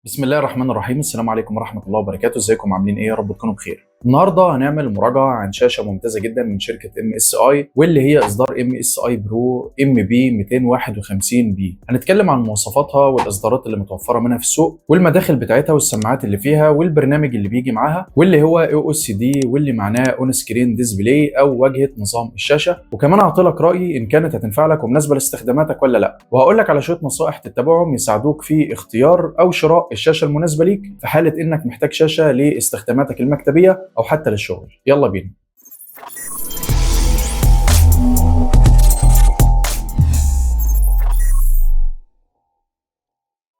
بسم الله الرحمن الرحيم. السلام عليكم ورحمة الله وبركاته. ازيكم عاملين ايه؟ يا رب تكونوا بخير. النهارده هنعمل مراجعة عن شاشة ممتازة جدا من شركة MSI، واللي هي اصدار ام اس اي برو ام بي 251 بي. هنتكلم عن مواصفاتها والاصدارات اللي متوفرة منها في السوق والمداخل بتاعتها والسماعات اللي فيها والبرنامج اللي بيجي معاها واللي هو OSD، واللي معناه on screen display او واجهة نظام الشاشة. وكمان هعطيلك رأيي ان كانت هتنفع لك ومناسبة لاستخداماتك ولا لا، وهقول لك على شوية نصائح تتبعهم يساعدوك في اختيار او شراء الشاشة المناسبة ليك في حالة انك محتاج شاشة لاستخداماتك المكتبية او حتى للشغل. يلا بينا.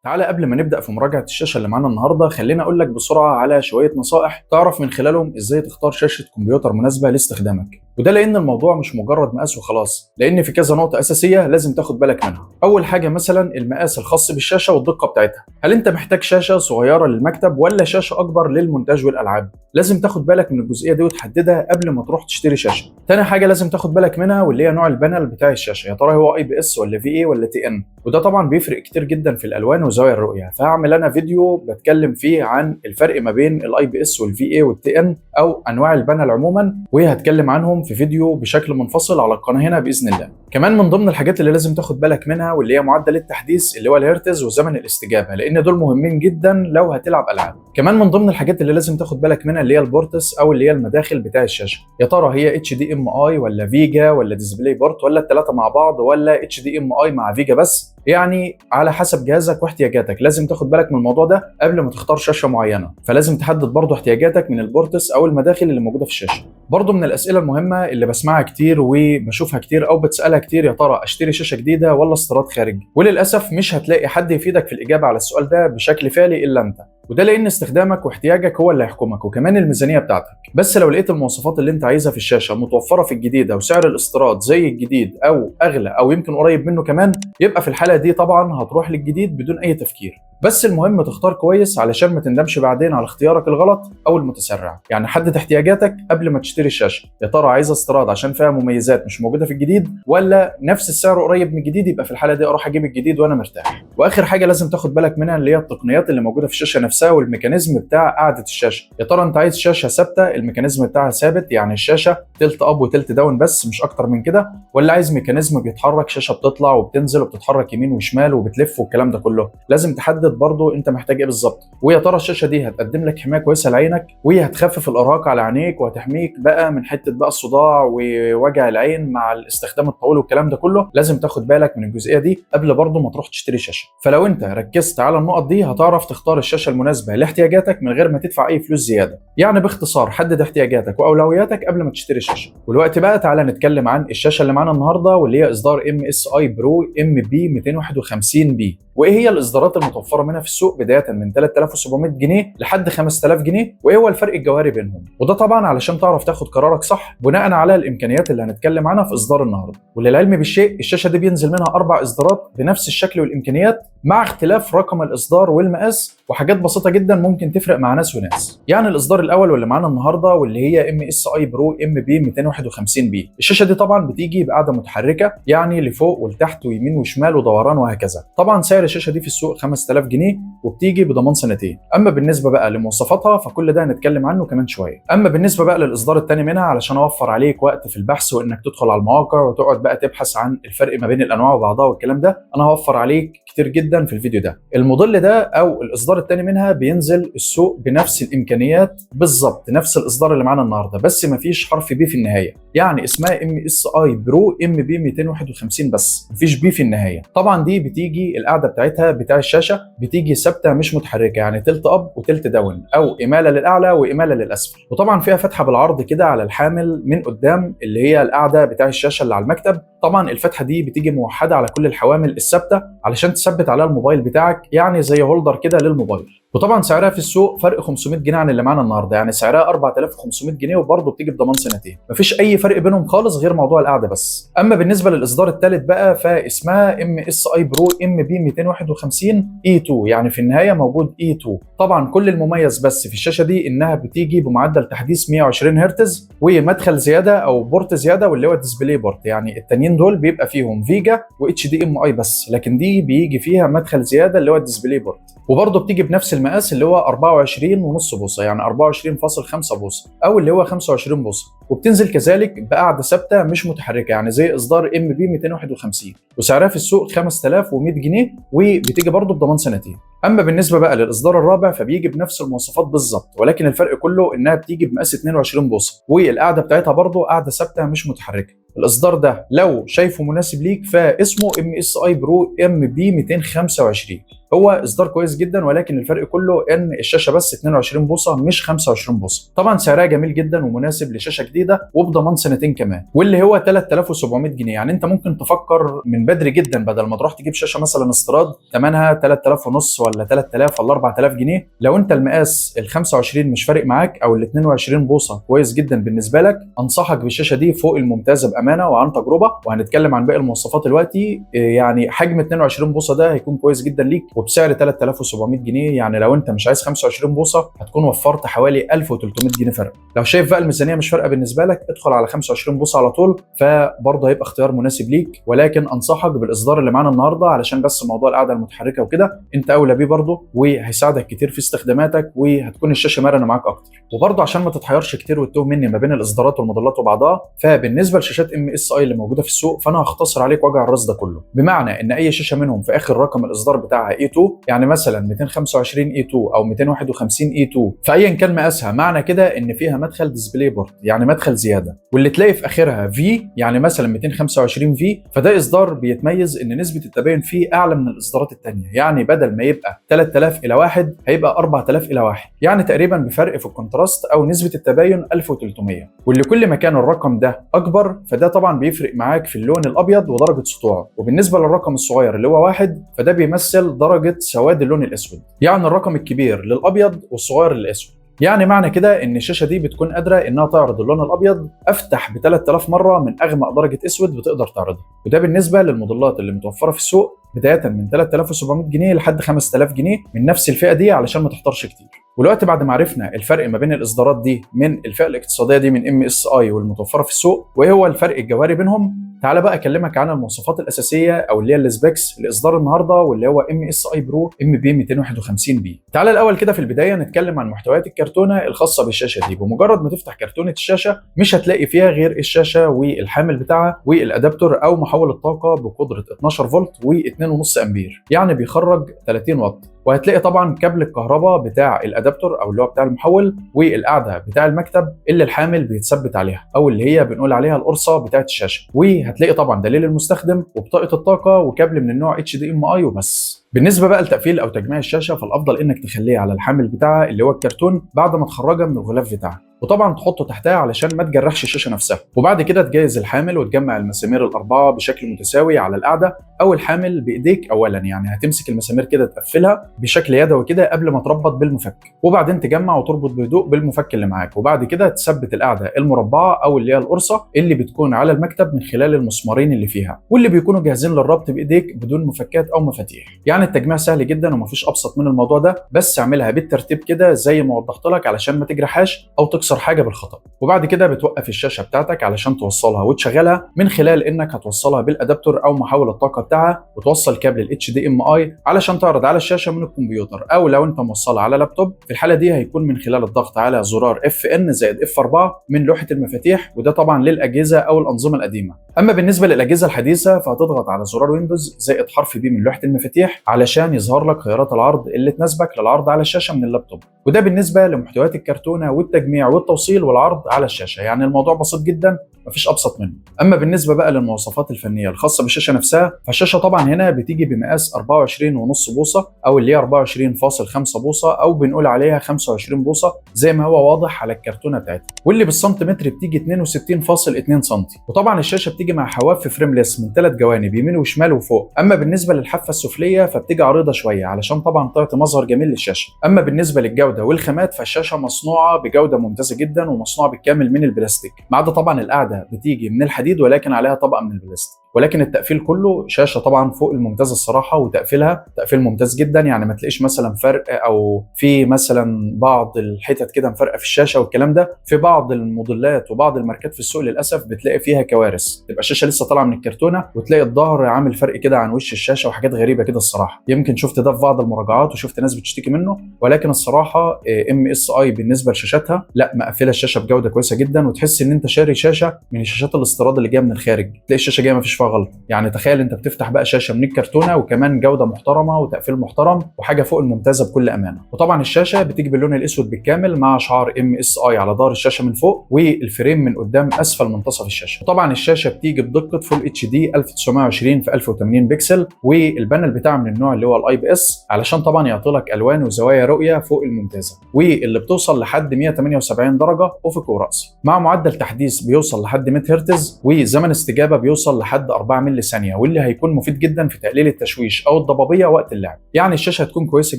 تعالى قبل ما نبدأ في مراجعة الشاشة اللي معانا النهاردة، خلينا أقول لك بسرعة على شوية نصائح تعرف من خلالهم إزاي تختار شاشة كمبيوتر مناسبة لاستخدامك. وده لأن الموضوع مش مجرد مقاس وخلاص، لأن في كذا نقطة أساسية لازم تاخد بالك منها. أول حاجة مثلا المقاس الخاص بالشاشة والدقة بتاعتها. هل أنت محتاج شاشة صغيرة للمكتب ولا شاشة أكبر للمونتاج والألعاب؟ لازم تاخد بالك من الجزئية دي وتحددها قبل ما تروح تشتري شاشة. تاني حاجة لازم تاخد بالك منها واللي هي نوع ال panel بتاع الشاشة، يا ترى هو IPS ولا VA ولا TN؟ وده طبعا بيفرق كتير جدا في الالوان وزوايا الرؤية، فهعمل انا فيديو بتكلم فيه عن الفرق ما بين ال IPS وال VA وال TN او انواع ال panel عموما، وهتكلم عنهم في فيديو بشكل منفصل على القناة هنا باذن الله. كمان من ضمن الحاجات اللي لازم تاخد بالك منها واللي هي معدل التحديث اللي هو الهرتز وزمن الاستجابة، لان دول مهمين جدا لو هتلعب العاب. كمان من ضمن الحاجات اللي لازم تاخد بالك منها اللي هي ال ports او اللي هي المداخل بتاع الشاشة، يا ترى هي HDMI ولا VGA ولا DisplayPort ولا الثلاثة مع بعض ولا HDMI مع VGA بس؟ يعني على حسب جهازك واحتياجاتك لازم تاخد بالك من الموضوع ده قبل ما تختار شاشة معينة، فلازم تحدد برضه احتياجاتك من ال ports او المداخل اللي موجودة في الشاشة. برضه من الاسئلة المهمة اللي بسمعها كتير وبشوفها كتير او بتسالها كتير، يا ترى اشتري شاشة جديدة ولا استيراد خارجي؟ وللاسف مش هتلاقي حد يفيدك في الاجابة على السؤال ده بشكل فعلي الا انت، وده لان استخدامك واحتياجك هو اللي هيحكمك وكمان الميزانية بتاعتك. بس لو لقيت المواصفات اللي انت عايزها في الشاشة متوفرة في الجديدة وسعر الاستيراد زي الجديد او اغلى او يمكن قريب منه كمان، يبقى في الحالة دي طبعا هتروح للجديد بدون اي تفكير. بس المهم تختار كويس علشان ما تندمش بعدين على اختيارك الغلط او المتسرع. يعني حدد احتياجاتك قبل ما تشتري الشاشة، يا ترى عايز استيراد عشان فيها مميزات مش موجودة في الجديد ولا نفس السعر قريب من الجديد؟ يبقى في الحالة دي اروح اجيب الجديد وانا مرتاح. واخر حاجة لازم تاخد بالك منها اللي هي التقنيات اللي موجودة في الشاشة نفسها وال mechanism بتاع قاعدة الشاشة. يا ترى انت عايز شاشة ثابتة ال mechanism بتاعها ثابت، يعني الشاشة tilt up و tilt down بس مش اكتر من كده، ولا عايز mechanism بيتحرك، شاشة بتطلع وبتنزل وبتتحرك يمين وشمال وبتلف والكلام ده كله؟ لازم تحدد برضو انت محتاج ايه بالظبط. ويا ترى الشاشة دي هتقدم لك حماية كويسة لعينك وهتخفف الارهاق على عينيك وهتحميك بقى من حتة بقى الصداع ووجع العين مع الاستخدام الطويل والكلام ده كله. لازم تاخد بالك من الجزئية دي قبل برضو ما تروح تشتري شاشة. فلو انت ركزت على النقط دي هتعرف تختار الشاشة المناسبة لاحتياجاتك من غير ما تدفع اي فلوس زيادة. يعني باختصار حدد احتياجاتك واولوياتك قبل ما تشتري شاشة. والوقت بقى تعالى نتكلم عن الشاشة اللي معانا النهارده واللي هي اصدار MSI Pro MB 251 B، وايه هي الاصدارات المتوفرة منها في السوق بداية من 3700 جنيه لحد 5000 جنيه، وايه هو الفرق الجوهري بينهم. وده طبعا علشان تعرف تاخد قرارك صح بناء على الامكانيات اللي هنتكلم عنها في اصدار النهارده. وللعلم بالشيء الشاشة دي بينزل منها 4 اصدارات بنفس الشكل والامكانيات مع اختلاف رقم الاصدار والمقاس وحاجات بسيطة جدا ممكن تفرق مع ناس وناس. يعني الاصدار الاول واللي معانا النهارده واللي هي MSI Pro MB 251 B، الشاشة دي طبعا بتيجي بقاعدة متحركة، يعني لفوق ولتحت ويمين وشمال ودوران وهكذا. طبعا سعر الشاشة دي في السوق 5000 جنيه وبتيجي بضمان سنتين. اما بالنسبة بقى لمواصفاتها فكل ده هنتكلم عنه كمان شوية. اما بالنسبة بقى للاصدار الثاني منها، علشان اوفر عليك وقت في البحث وانك تدخل على المواقع وتقعد بقى تبحث عن الفرق ما بين الانواع وبعضها والكلام ده، انا هوفر عليك كتير جدا في الفيديو ده. الموديل ده او الاصدار الثاني منها بينزل السوق بنفس الامكانيات بالظبط، نفس الاصدار اللي معانا النهارده، بس مفيش حرف B في النهاية، يعني اسمها MSI Pro MB 251 بس مفيش B في النهاية. طبعا دي بتيجي القاعدة بتاعتها بتاع الشاشة بتيجي ثابتة مش متحركة، يعني tilt up و tilt down او اماله للاعلى واماله للاسفل. وطبعا فيها فتحه بالعرض كده على الحامل من قدام اللي هي القاعدة بتاع الشاشة اللي على المكتب. طبعا الفتحة دي بتيجي موحدة على كل الحوامل الثابتة علشان تثبت عليها الموبايل بتاعك، يعني زي holder كده للموبايل. وطبعا سعرها في السوق فرق 500 جنيه عن اللي معانا النهارده، يعني سعرها 4500 جنيه وبرضه بتيجي بضمان سنتين. مفيش اي فرق بينهم خالص غير موضوع القعدة بس. اما بالنسبة للاصدار الثالث بقى فاسمها MSI Pro MB 251 E 2، يعني في النهاية موجود E 2. طبعا كل المميز بس في الشاشة دي انها بتيجي بمعدل تحديث 120 هرتز ومدخل زيادة او port زيادة واللي هو ال DisplayPort، يعني التانيين التانيين دول بيبقى فيهم VGA و HDMI بس، لكن دي بيجي فيها مدخل زيادة اللي هو ال DisplayPort، وبرضه بتيجي بنفس المقاس اللي هو 24.5 بوصه، يعني 24.5 بوصه او اللي هو 25 بوصه، وبتنزل كذلك بقاعدة ثابتة مش متحركة، يعني زي اصدار MP 251، وسعرها في السوق 5100 جنيه، وبتيجي برضه بضمان سنتين. اما بالنسبة بقى للاصدار الرابع فبيجي بنفس المواصفات بالظبط، ولكن الفرق كله انها بتيجي بمقاس 22 بوصه، والقاعدة بتاعتها برضه قاعدة ثابتة مش متحركة. الاصدار ده لو شايفه مناسب ليك فاسمه MSI Pro MP 225، هو اصدار كويس جدا، ولكن الفرق كله ان الشاشة بس 22 بوصه مش 25 بوصه. طبعا سعرها جميل جدا ومناسب لشاشه جديدة وبضمان سنتين كمان، واللي هو 3700 جنيه. يعني انت ممكن تفكر من بدري جدا، بدل ما تروح تجيب شاشة مثلا استيراد ثمنها 3000 ونص ولا 3000 ولا 4000 جنيه، لو انت المقاس ال 25 مش فارق معاك او ال 22 بوصه كويس جدا بالنسبة لك، انصحك بالشاشة دي فوق الممتازة بامانه وعن تجربه. وهنتكلم عن باقي المواصفات دلوقتي. يعني حجم 22 بوصه ده هيكون كويس جدا ليك وبسعر 3700 جنيه. يعني لو انت مش عايز 25 بوصه هتكون وفرت حوالي 1300 جنيه فرق. لو شايف بقى الميزانية مش فارقه بالنسبة لك ادخل على 25 بوصه على طول، فبرضه هيبقى اختيار مناسب ليك، ولكن انصحك بالاصدار اللي معانا النهارده علشان بس موضوع القاعدة المتحركة وكده، انت اولى بيه برضه وهيساعدك كتير في استخداماتك وهتكون الشاشة مرنه معاك اكتر. وبرضه عشان ما تتحيرش كتير وتتوه مني ما بين الاصدارات والموديلات وبعضها، فبالنسبه لشاشات MSI اللي موجودة في السوق فانا هختصر عليك وجع الراس ده كله، بمعنى ان اي شاشة منهم في اخر رقم الاصدار بتاعها A2، يعني مثلا 225 A2 او 251 A2، فايا كان مقاسها معنى كده ان فيها مدخل DisplayPort، يعني مدخل زيادة. واللي تلاقي في اخرها V، يعني مثلا 225 V، فده اصدار بيتميز ان نسبه التباين فيه اعلى من الاصدارات الثانية، يعني بدل ما يبقى 3000 الى 1 هيبقى 4000 الى 1، يعني تقريبا بفرق في ال contrast او نسبه التباين 1300. واللي كل ما كان الرقم ده اكبر فده طبعا بيفرق معاك في اللون الابيض ودرجة سطوعه. وبالنسبة للرقم الصغير اللي هو 1 فده بيمثل درجه سواد اللون الاسود، يعني الرقم الكبير للابيض والصغير للاسود. يعني معنى كده ان الشاشة دي بتكون قادرة انها تعرض اللون الابيض افتح ب 3000 مرة من اغمق درجه اسود بتقدر تعرضها. وده بالنسبة للموديلات اللي متوفرة في السوق بداية من 3700 جنيه لحد 5000 جنيه من نفس الفئة دي، علشان ما تحتارش كتير. ودلوقتي بعد ما عرفنا الفرق ما بين الاصدارات دي من الفئة الاقتصادية دي من MSI والمتوفره في السوق وايه هو الفرق الجوهري بينهم، تعال بقى اكلمك عن المواصفات الاساسية او اللي هي ال specs لاصدار النهارده واللي هو MSI Pro MP 251 B. تعال الاول كده في البداية نتكلم عن محتويات الكرتونه الخاصة بالشاشة دي. بمجرد ما تفتح كرتونة الشاشة مش هتلاقي فيها غير الشاشة والحامل بتاعها وال adapter او محول الطاقة بقدره 12 فولت و2.5 امبير، يعني بيخرج 30 واط. وهتلاقي طبعا كابل الكهرباء بتاع ال adapter او اللي هو بتاع المحول، والقاعدة بتاع المكتب اللي الحامل بيتثبت عليها او اللي هي بنقول عليها القرصه بتاعه الشاشة. وهتلاقي طبعا دليل المستخدم وبطاقه الطاقة وكابل من النوع HDMI وبس. بالنسبة بقى لتقفيل او تجميع الشاشة فالافضل انك تخليها على الحامل بتاعها اللي هو الكرتون بعد ما تخرجها من الغلاف بتاعها، وطبعا تحطه تحتها علشان ما تجرحش الشاشة نفسها. وبعد كده تجهز الحامل وتجمع المسامير الاربعة بشكل متساوي على القاعدة او الحامل بايديك اولا، يعني هتمسك المسامير كده تقفلها بشكل يدوي كده قبل ما تربط بالمفك، وبعدين تجمع وتربط بهدوء بالمفك اللي معاك. وبعد كده تثبت القاعدة المربعه او اللي هي القرصه اللي بتكون على المكتب من خلال المسمارين اللي فيها واللي بيكونوا جاهزين للربط بايديك بدون مفكات او مفاتيح. يعني التجميع سهل جدا ومفيش ابسط من الموضوع ده، بس اعملها بالترتيب كده زي ما وضحت لك علشان ما تجرحهاش او تكسر حاجة بالخطا. وبعد كده بتوقف الشاشة بتاعتك علشان توصلها وتشغلها من خلال انك هتوصلها بال adapter او محول الطاقة بتاعها، وتوصل كابل ال HDMI علشان تعرض على الشاشة من الكمبيوتر، او لو انت موصلها على لابتوب في الحالة دي هيكون من خلال الضغط على زرار FN زائد F4 من لوحة المفاتيح، وده طبعا للاجهزة او الانظمة القديمة. اما بالنسبة للاجهزة الحديثة فهتضغط على زرار Windows زائد حرف P من لوحة المفاتيح علشان يظهر لك خيارات العرض اللي تناسبك للعرض على الشاشة من اللابتوب. وده بالنسبة لمحتويات الكرتونه والتجميع والتوصيل والعرض على الشاشة، يعني الموضوع بسيط جدا مفيش ابسط منه. اما بالنسبة بقى للمواصفات الفنية الخاصة بالشاشة نفسها، فالشاشه طبعا هنا بتيجي بمقاس 24.5 بوصه او اللي هي 24.5 بوصه او بنقول عليها 25 بوصه زي ما هو واضح على الكرتونه بتاعتها، واللي بالسنتيمتر بتيجي 62.2 سم. وطبعا الشاشة بتيجي مع حواف frameless من ثلاث جوانب، يمين وشمال وفوق. اما بالنسبة للحافه السفليه فبتيجي عريضة شوية علشان طبعا تعطي مظهر جميل للشاشه. اما بالنسبة للجودة والخامات فالشاشه مصنوعة بجوده ممتازة جدا ومصنوعه بالكامل من البلاستيك، ما عدا طبعا القاعدة بتيجي من الحديد ولكن عليها طبقه من البلاستيك. ولكن التقفيل كله شاشة طبعا فوق الممتاز الصراحه، وتقفيلها تقفيل ممتاز جدا، يعني ما تلاقيش مثلا فرق او في مثلا بعض الحتت كده مفرقه في الشاشة والكلام ده. في بعض الموديلات وبعض الماركات في السوق للاسف بتلاقي فيها كوارث، تبقى الشاشة لسه طالعه من الكرتونه وتلاقي الظهر عامل فرق كده عن وش الشاشة وحاجات غريبة كده الصراحه. يمكن شفت ده في بعض المراجعات وشفت ناس بتشتكي منه، ولكن الصراحة MSI بالنسبة لشاشاتها لا، مقفلة الشاشة بجوده كويسة جدا، وتحس ان انت شاري شاشة من الشاشات الاستيراد اللي جاية من الخارج، تلاقي الشاشة جاية ما فيش فيها غلط. يعني تخيل انت بتفتح بقى شاشة من الكرتونه وكمان جوده محترمه وتقفيل محترم وحاجه فوق الممتازة بكل امانه. وطبعا الشاشة بتيجي باللون الاسود بالكامل مع شعار MSI على ظهر الشاشة من فوق، وال frame من قدام اسفل منتصف الشاشه. وطبعا الشاشة بتيجي بدقة Full HD 1920 في 1080 بكسل، وال panel بتاعها من النوع اللي هو ال IPS، علشان طبعا يعطي لك الوان وزوايا رؤية فوق الممتازة، واللي بتوصل لحد 178 درجه افقي وراسي، مع معدل تحديث بيوصل لحد 100 هرتز، وزمن استجابة بيوصل لحد 4 ملي ثانية، واللي هيكون مفيد جدا في تقليل التشويش او الضبابيه وقت اللعب. يعني الشاشة هتكون كويسة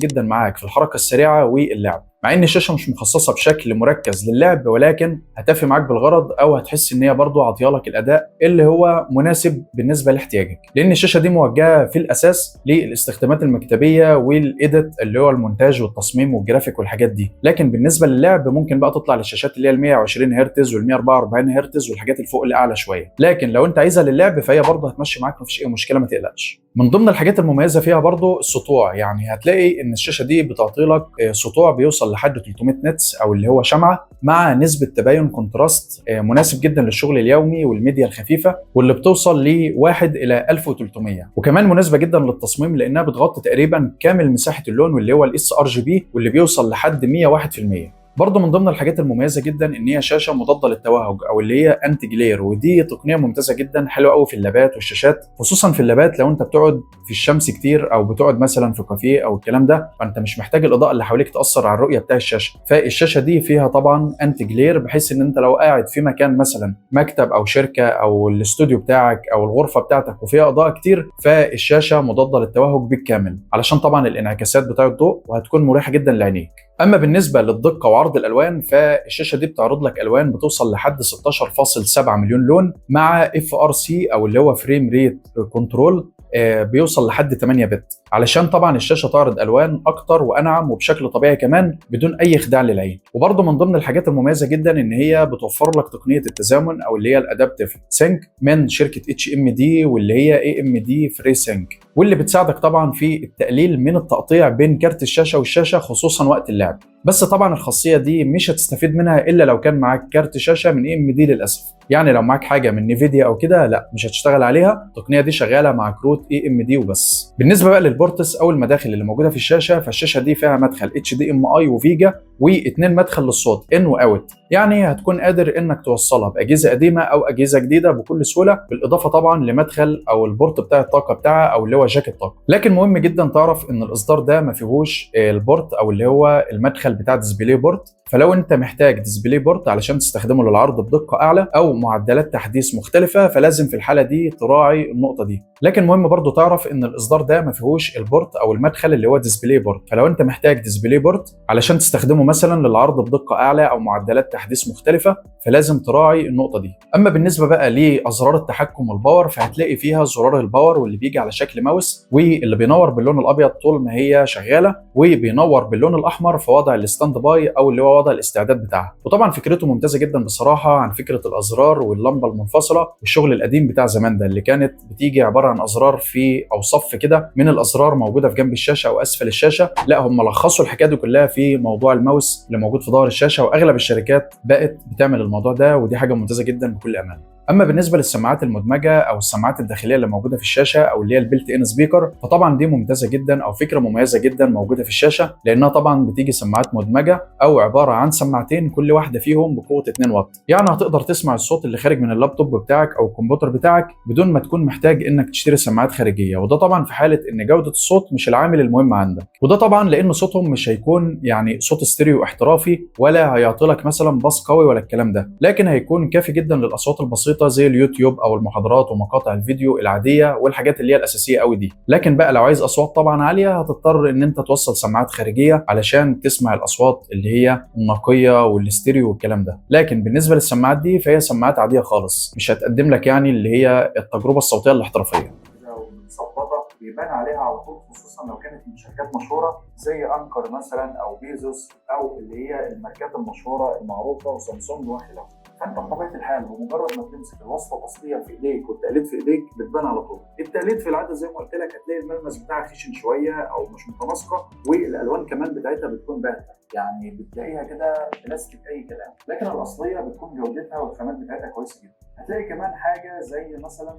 جدا معاك في الحركة السريعة واللعب، مع ان الشاشة مش مخصصة بشكل مركز للعب، ولكن هتفي معاك بالغرض، او هتحس ان هي برضو عطيالك الاداء اللي هو مناسب بالنسبة لاحتياجك، لان الشاشة دي موجهة في الاساس للاستخدامات المكتبيه وال edit اللي هو المونتاج والتصميم والجرافيك والحاجات دي. لكن بالنسبة للعب ممكن بقى تطلع للشاشات اللي هي ال 120 هرتز وال 144 هرتز والحاجات اللي فوق اللي اعلى شوية، لكن لو انت عايزها للعب فهي برضه هتمشي معاك، مفيش اي مشكلة ما تقلقش. من ضمن الحاجات المميزة فيها برضو السطوع، يعني هتلاقي ان الشاشة دي بتعطي لك سطوع بيوصل لحد 300 nits او اللي هو شمعه، مع نسبه تباين contrast مناسب جدا للشغل اليومي والميديا الخفيفة، واللي بتوصل ل 1 الى 1300، وكمان مناسبة جدا للتصميم لانها بتغطي تقريبا كامل مساحة اللون واللي هو ال sRGB واللي بيوصل لحد 101%. برضه من ضمن الحاجات المميزة جدا ان هي شاشة مضادة للتوهج او اللي هي anti glare، ودي تقنية ممتازة جدا حلوة قوي في اللابات والشاشات، خصوصا في اللابات لو انت بتقعد في الشمس كتير او بتقعد مثلا في كافيه او الكلام ده، فانت مش محتاج الاضاءة اللي حواليك تاثر على الرؤية بتاع الشاشه. فالشاشه دي فيها طبعا anti glare، بحيث ان انت لو قاعد في مكان مثلا مكتب او شركة او الاستوديو بتاعك او الغرفة بتاعتك وفيها اضاءه كتير، فالشاشه مضادة للتوهج بالكامل علشان طبعا الانعكاسات بتاع الضوء، وهتكون مريحه جدا لعينيك. اما بالنسبة للدقه وعرض الالوان، فالشاشه دي بتعرض لك الوان بتوصل لحد 16.7 مليون لون، مع FRC او اللي هو frame rate control بيوصل لحد 8 bit، علشان طبعا الشاشة تعرض الوان اكتر وانعم وبشكل طبيعي كمان بدون اي خداع للعين. وبرده من ضمن الحاجات المميزة جدا ان هي بتوفر لك تقنية التزامن او اللي هي ال adaptive sync من شركة HMD واللي هي AMD FreeSync، واللي بتساعدك طبعا في التقليل من التقطيع بين كارت الشاشة والشاشه خصوصا وقت اللعب. بس طبعا الخاصية دي مش هتستفيد منها الا لو كان معاك كارت شاشة من AMD للاسف، يعني لو معاك حاجة من Nvidia او كده لا مش هتشتغل عليها، التقنية دي شغالة مع كروت AMD وبس. بالنسبة بقى لل ports او المداخل اللي موجودة في الشاشه، فالشاشه دي فيها مدخل HDMI و VGA واثنين مدخل للصوت in و out، يعني هتكون قادر انك توصلها باجهزه قديمة او اجهزة جديدة بكل سهوله، بالاضافة طبعا لمدخل او ال port بتاع الطاقة بتاعها او اللي هو jack الطاقة. لكن مهم جدا تعرف ان الاصدار ده ما فيهوش ال port او اللي هو المدخل بتاع display port، فلو انت محتاج display port علشان تستخدمه للعرض بدقة اعلى او معدلات تحديث مختلفة فلازم في الحالة دي تراعي النقطة دي. لكن مهم برضو تعرف ان الاصدار ده ما فيهوش ال port او المدخل اللي هو display port، فلو انت محتاج display port علشان تستخدمه مثلا للعرض بدقة اعلى او معدلات تحديث مختلفة فلازم تراعي النقطة دي. اما بالنسبة بقى لازرار التحكم وال power، فهتلاقي فيها زرار ال power واللي بيجي على شكل ماوس واللي بينور باللون الابيض طول ما هي شغالة، وبينور باللون الاحمر في وضع ال standby او اللي هو وضع الاستعداد بتاعها. وطبعا فكرته ممتازة جدا بصراحة عن فكرة الازرار واللمبه المنفصلة والشغل القديم بتاع زمان ده اللي كانت بتيجي عبارة عن ازرار في او صف كده من الازرار موجودة في جنب الشاشة او اسفل الشاشه. لا، هم لخصوا الحكاية دي كلها في موضوع الماوس اللي موجود في ظهر الشاشه، واغلب الشركات بقت بتعمل الموضوع ده، ودي حاجة ممتازة جدا بكل امانه. اما بالنسبة للسماعات المدمجه او السماعات الداخلية اللي موجودة في الشاشة او اللي هي ال built-in speaker، فطبعا دي ممتازة جدا او فكرة مميزة جدا موجودة في الشاشة، لانها طبعا بتيجي سماعات مدمجه او عبارة عن سماعتين كل واحدة فيهم بقوة 2 واط، يعني هتقدر تسمع الصوت اللي خارج من اللابتوب بتاعك او الكمبيوتر بتاعك بدون ما تكون محتاج انك تشتري سماعات خارجية، وده طبعا في حاله ان جوده الصوت مش العامل المهم عندك، وده طبعا لان صوتهم مش هيكون يعني صوت ستيريو احترافي ولا هيعطيلك مثلا bass قوي ولا الكلام ده، لكن هيكون كافي جدا للاصوات البسيطة البسيطة زي اليوتيوب او المحاضرات ومقاطع الفيديو العادية والحاجات اللي هي الاساسية قوي دي. لكن بقى لو عايز اصوات طبعا عالية هتضطر ان انت توصل سماعات خارجية علشان تسمع الاصوات اللي هي النقية والستيريو والكلام ده. لكن بالنسبة للسماعات دي فهي سماعات عادية خالص، مش هتقدم لك يعني اللي هي التجربة الصوتية الاحترافية. ومتظبطه بيبان عليها على طول، خصوصا لو كانت من شركات مشهورة زي Anker مثلا او Baseus او اللي هي الماركات المشهورة المعروفة وسامسونج وخلافه. فانت بطبيعة الحال بمجرد ما تمسك الوصلة الاصلية في ايديك والتقليد في ايديك بتبان على طول. التقليد في العادة زي ما قلت لك هتلاقي الملمس بتاعها خشن شوية او مش متناسقه، والالوان كمان بتاعتها بتكون باهته، يعني بتلاقيها كده بلاستيك اي كلام. لكن الاصلية بتكون جودتها والخامات بتاعتها كويسة جدا. هتلاقي كمان حاجة زي مثلا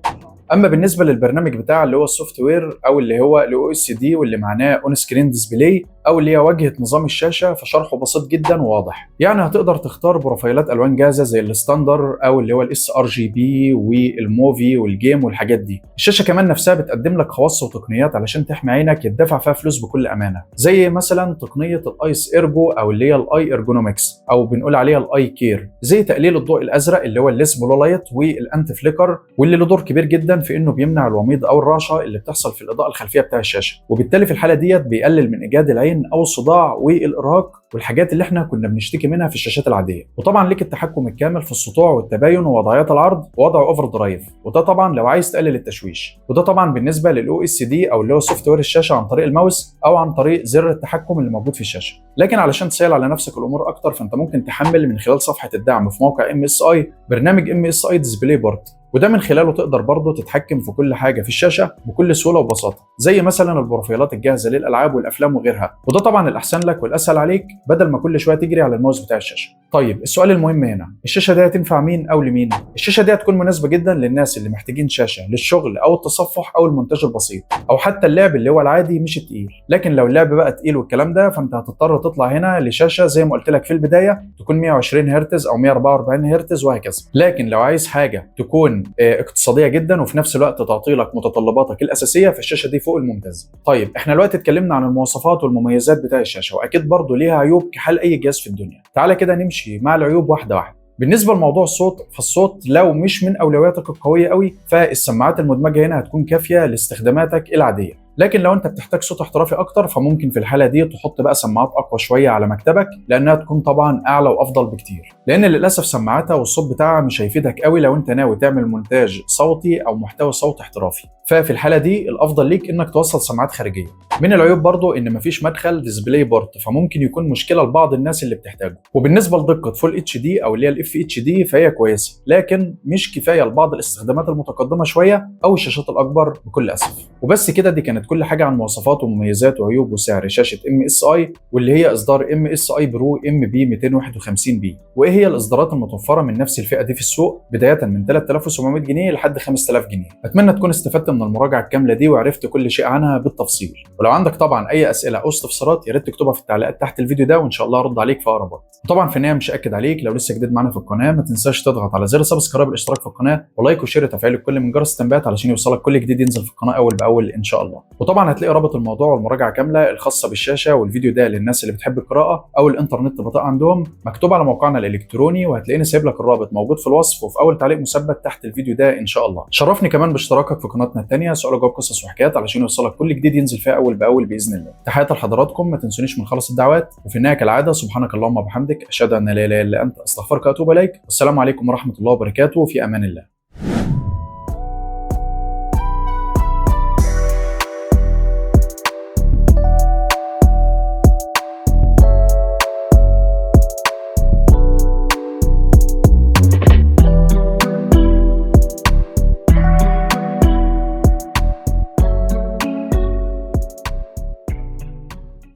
اما بالنسبة للبرنامج بتاع اللي هو ال software او اللي هو ال OSD واللي معناه on screen display او اللي هي واجهه نظام الشاشة، فشرحه بسيط جدا وواضح. يعني هتقدر تختار بروفايلات الوان جاهزة زي ال standard او اللي هو ال sRGB وال movie وال game والحاجات دي. الشاشة كمان نفسها بتقدم لك خواص وتقنيات علشان تحمي عينك يدفع فيها فلوس بكل امانه، زي مثلا تقنية ال Eyes Ergo او اللي هي ال eye ergonomics او بنقول عليها ال eye care، زي تقليل الضوء الازرق اللي هو ال less blue light وال anti flicker، واللي له دور كبير جدا في انه بيمنع الوميض او الرعشه اللي بتحصل في الاضاءة الخلفية بتاع الشاشة، وبالتالي في الحالة ديت بيقلل من اجهاد العين او الصداع والارهاق والحاجات اللي احنا كنا بنشتكي منها في الشاشات العادية. وطبعا ليك التحكم الكامل في السطوع والتباين ووضعيات العرض ووضع overdrive، وده طبعا لو عايز تقلل التشويش. وده طبعا بالنسبة لل OSD او اللي هو software الشاشة عن طريق الماوس او عن طريق زر التحكم اللي موجود في الشاشة. لكن علشان تسهل على نفسك الامور اكتر فانت ممكن تحمل من خلال صفحة الدعم في موقع MSI برنامج MSI DisplayPort، وده من خلاله تقدر برضه تتحكم في كل حاجة في الشاشة بكل سهولة وبساطة، زي مثلا البروفايلات الجاهزة للالعاب والافلام وغيرها. وده طبعا الاحسن لك والاسهل عليك بدل ما كل شوية تجري على الماوس بتاع الشاشة. طيب السؤال المهم هنا، الشاشة دي هتنفع مين او لمين؟ الشاشة دي هتكون مناسبة جدا للناس اللي محتاجين شاشة للشغل او التصفح او المونتاج البسيط او حتى اللعب اللي هو العادي مش التقيل. لكن لو اللعب بقى تقيل والكلام ده فانت هتضطر تطلع هنا لشاشه زي ما قلت لك في البداية تكون 120 هرتز او 144 هرتز وهكذا. لكن لو عايز حاجة تكون اقتصادية جدا وفي نفس الوقت تعطي لك متطلباتك الاساسية فالشاشه دي فوق الممتاز. طيب احنا دلوقتي اتكلمنا عن المواصفات والمميزات بتاع الشاشة، واكيد برضو ليها عيوب كحال اي جهاز في الدنيا. تعالى كده نمشي مع العيوب واحدة واحدة. بالنسبة لموضوع الصوت، فالصوت لو مش من اولوياتك القوية قوي فالسماعات المدمجه هنا هتكون كافيه لاستخداماتك العادية. لكن لو انت بتحتاج صوت احترافي اكتر فممكن في الحالة دي تحط بقى سماعات اقوى شوية على مكتبك، لانها تكون طبعا اعلى وافضل بكتير، لان للاسف سماعاتها والصوت بتاعها مش هيفيدك قوي لو انت ناوي تعمل مونتاج صوتي او محتوى صوت احترافي. ففي الحالة دي الافضل ليك انك توصل سماعات خارجية. من العيوب برضو ان مفيش مدخل DisplayPort، فممكن يكون مشكلة لبعض الناس اللي بتحتاجه. وبالنسبة لدقه full HD او اللي هي ال FHD فهي كويسة، لكن مش كفاية لبعض الاستخدامات المتقدمة شوية او الشاشات الاكبر بكل اسف. وبس كده، دي كانت كل حاجة عن مواصفات ومميزات وعيوب وسعر شاشة MSI واللي هي اصدار MSI Pro MP 251 B، وايه هي الاصدارات المتوفرة من نفس الفئة دي في السوق بداية من 3700 جنيه لحد 5000 جنيه. اتمنى تكون استفدت من المراجعة الكاملة دي وعرفت كل شيء عنها بالتفصيل. ولو عندك طبعا اي اسئلة او استفسارات يا ريت تكتبها في التعليقات تحت الفيديو ده، وان شاء الله ارد عليك في اقرب وقت. وطبعا في النهاية مش اكد عليك لو لسه جديد معانا في القناة ما تنساش تضغط على زر subscribe الاشتراك في القناة و like و share وتفعيل الكل من جرس التنبيهات علشان يوصلك كل جديد ينزل في القناة اول باول ان شاء الله. وطبعا هتلاقي رابط الموضوع والمراجعه كاملة الخاصة بالشاشة والفيديو ده للناس اللي بتحب القراءة او الانترنت بطيء عندهم مكتوب على موقعنا الالكتروني، وهتلاقيني سايب لك الرابط موجود في الوصف وفي اول تعليق مثبت تحت الفيديو ده ان شاء الله. شرفني كمان باشتراكك في قناتنا الثانية سؤال وجواب قصص وحكايات علشان يوصلك كل جديد ينزل فيها اول باول باذن الله. تحياتي لحضراتكم، ما تنسونيش من خالص الدعوات. وفي النهاية كالعادة سبحانك اللهم وبحمدك اشهد ان لا اله الا انت استغفرك واتوب اليك. والسلام عليكم ورحمة الله وبركاته، في امان الله.